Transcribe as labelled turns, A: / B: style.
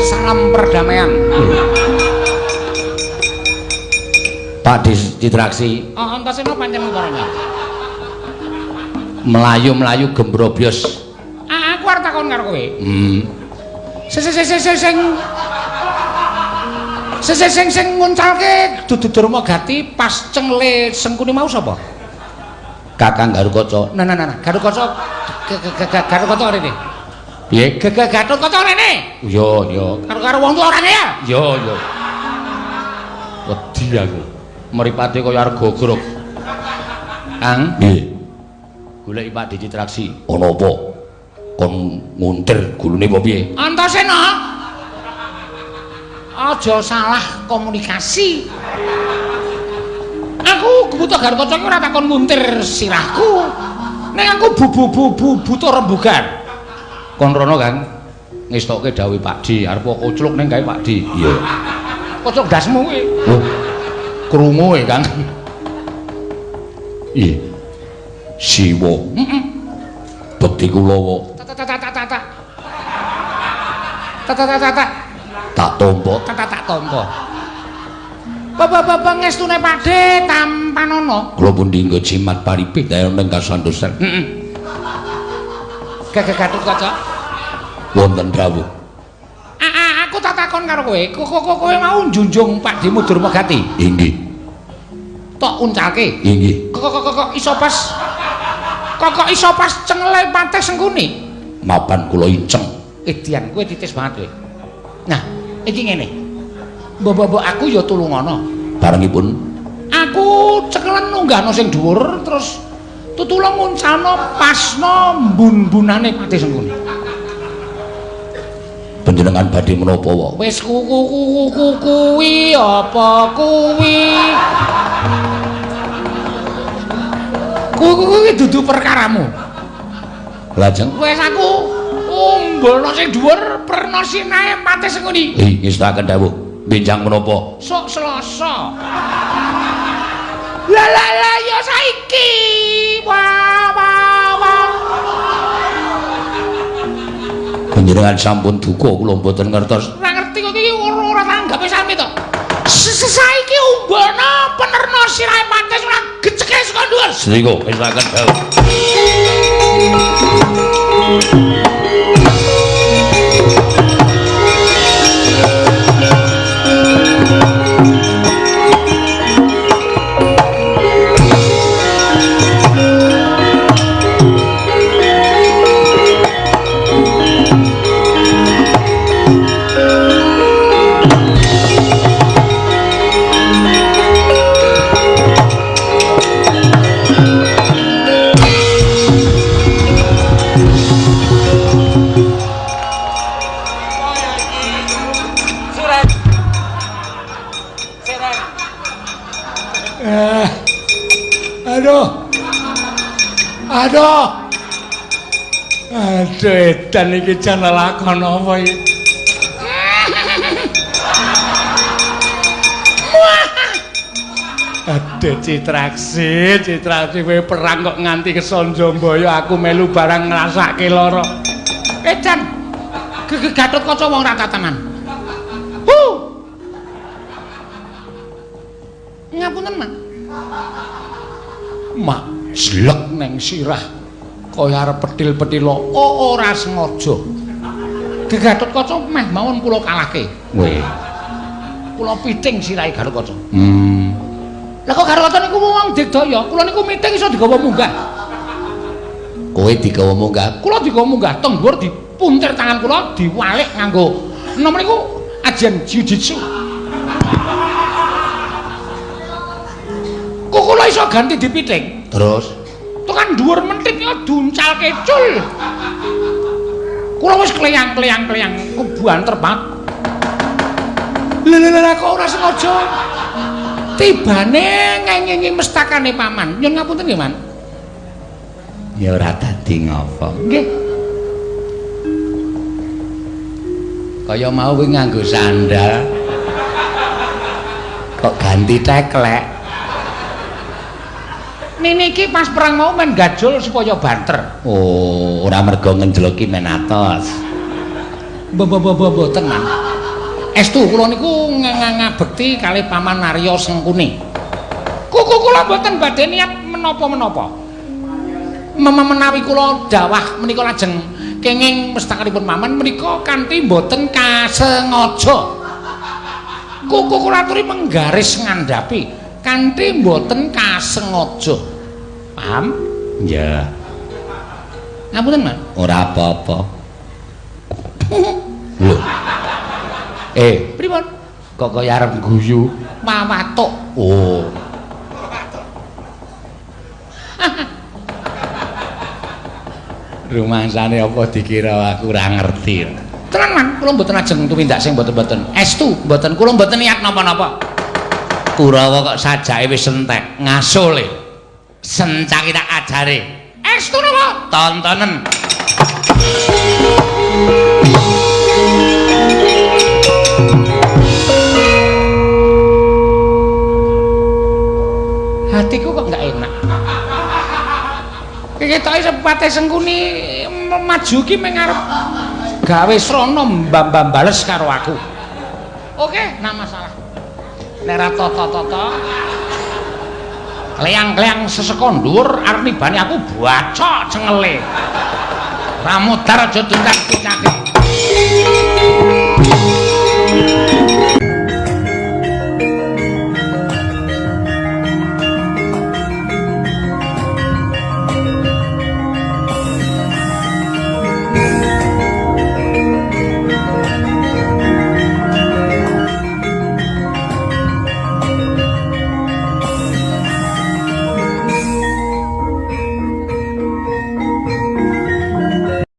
A: Salam perdamaian.
B: Pak Citraksi.
A: Oh, Antasena pancen utaranya.
B: Melayu-melayu gembrobyos.
A: Aku arep takon karo kowe. Sing sing sing nguncalke dudu Durmagati pas cengle Sengkuni mau sapa?
B: Kakang Garukaca.
A: Nah nah nah, Garukaca Garukaca rene.
B: Piye?
A: Garukaca rene.
B: Yo yo.
A: Karo wong tuwa orane ya?
B: Yo yo. Wedi aku. Mripate kaya arep gogrok. Kang, nggih. Goleki Pak Citraksi. Ana apa? Kon nguntir gulune apa piye?
A: Antasena. Aja salah komunikasi. Aku butuh Garukaca iki ora takon nguntir sirahku. Ning aku butuh rembugan.
B: Kon rono, Kang. Ngestokke dawuhe Pak Di, arep kocluk ning gawe Pak Di. Iya.
A: Kocluk dasmu kuwi.
B: Oh. Krungu e, Kang. Iya. Siwa.
A: Heeh.
B: Bekti kula wae.
A: Tak tak tak tak tak. Tak tak tak tak.
B: Tak tampa.
A: Tak tak tampa. Bapak-bapak ngestune Pakde tampanana.
B: Kula pundi nggo jimat paripih daya ning kasantosan.
A: Heeh. Gagah Gatotkaca.
B: Wonten dawuh.
A: Aku tak takon karo kowe. Kowe mau njunjung Pakdemu Durmagati?
B: Inggih.
A: Tok uncalke.
B: Inggih.
A: Kok iso pas kok iso pas cengele patih Sengkuni?
B: Mapan kula inceng.
A: Edian kowe titis banget kowe. Nah, iki ngene. Mbok-mbok aku ya tulungana.
B: Barengipun
A: aku cekelen nunggahno sing dhuwur terus tutulung nguncalno pasno mbun-mbunane patih Sengkuni.
B: Panjenengan badhe menapa wae?
A: Wis kuwi apa kuwi? Kuwi dudu perkaramu.
B: Lajeng
A: wis aku umbulno sing dhuwur perna sinae patih Sengkuni.
B: Ngestakaken dawuh. Benjang menapa?
A: Sok Selasa. Lah lah lah ya saiki. Wah wah wah.
B: Panjenengan sampun duka kula mboten ngertos.
A: Ora ngerti kok iki ora tanggape sami to. Saiki umbulno penerna sirahe patih ora geceke saka dhuwur.
B: Sriko ngestakaken dawuh.
C: Aduh. Aduh. Aduh, edan iki jan lelakon apa iki? Aduh, Citraksi, Citraksi kowe perang kok nganti kesonjomboyo aku melu barang ngrasake lara.
A: Edan. Gatotkaca wong ra tatanan. Hu. Ngapunten, Mak.
C: Mak jlek neng sirah kaya arep petil-petila.
A: Oh, ora sengaja. Gatotkaca meh mawon kula kalahke.
B: Weh.
A: Kula piting sirahe Gatotkaca. Lah kok Gatotkaca niku wong digdaya, kula niku miting iso digawa munggah.
B: Kowe digawa munggah?
A: Kula digawa munggah, teng dhuwur dipuntir tangan kula diwalik nganggo napa niku ajian jiu-jitsu. Kok kula iso ganti dipiting?
B: Terus
A: tekan dhuwur mentit ya duncalke cul. Kula wis kleyang-kleyang-kleyang kebanter banget. Lha lha kok ora sengaja tibane ngengingi mestakane paman. Nyun ngapunten nggih, Man.
B: Ya ora dadi ngapa.
A: Nggih.
B: Kaya mau kowe nganggo sandal. Kok ganti teklek?
A: Nini iki pas perang mau men gajul supaya banter.
B: Oh, ora mergo ngenjloki men atos.
A: Mboten, Man. Estu kula niku ngabekti kalih Paman Arya Sengkuni. Kuku kula mboten badhe niat menapa-menapa. Menawi kula dawah menika lajeng kenging mestakanipun Paman menika kanthi mboten kasengaja. Kuku kula aturi menggaris ngandhapi kanthi mboten kasengaja. Paham?
B: Iya.
A: Ngapunten, Man.
B: Ora apa-apa. Lho.
A: Pripun?
B: Kok kaya arep guyu?
A: Mawatuk.
B: Oh. Rumangsane apa dikira aku ora ngerti.
A: Tenan, Man, kula mboten ajeng tumindak sing mboten-mboten. Estu mboten, kula mboten niat napa-napa.
B: Kurawa kok sajake wis entek, ngasole. Sencaki tak ajare.
A: Estu napa?
B: Tontonen.
A: Hatiku kok enggak enak. Ketoke sepate Sengkuni maju ki meng arep gawe srana mbambam bales karo aku. Oke, nah masalah. Nek ra tata-tata kleyang-kleyang seseko dhuwur arep nibani aku bacok cengele. Ramudar aja tuntak-tuntake.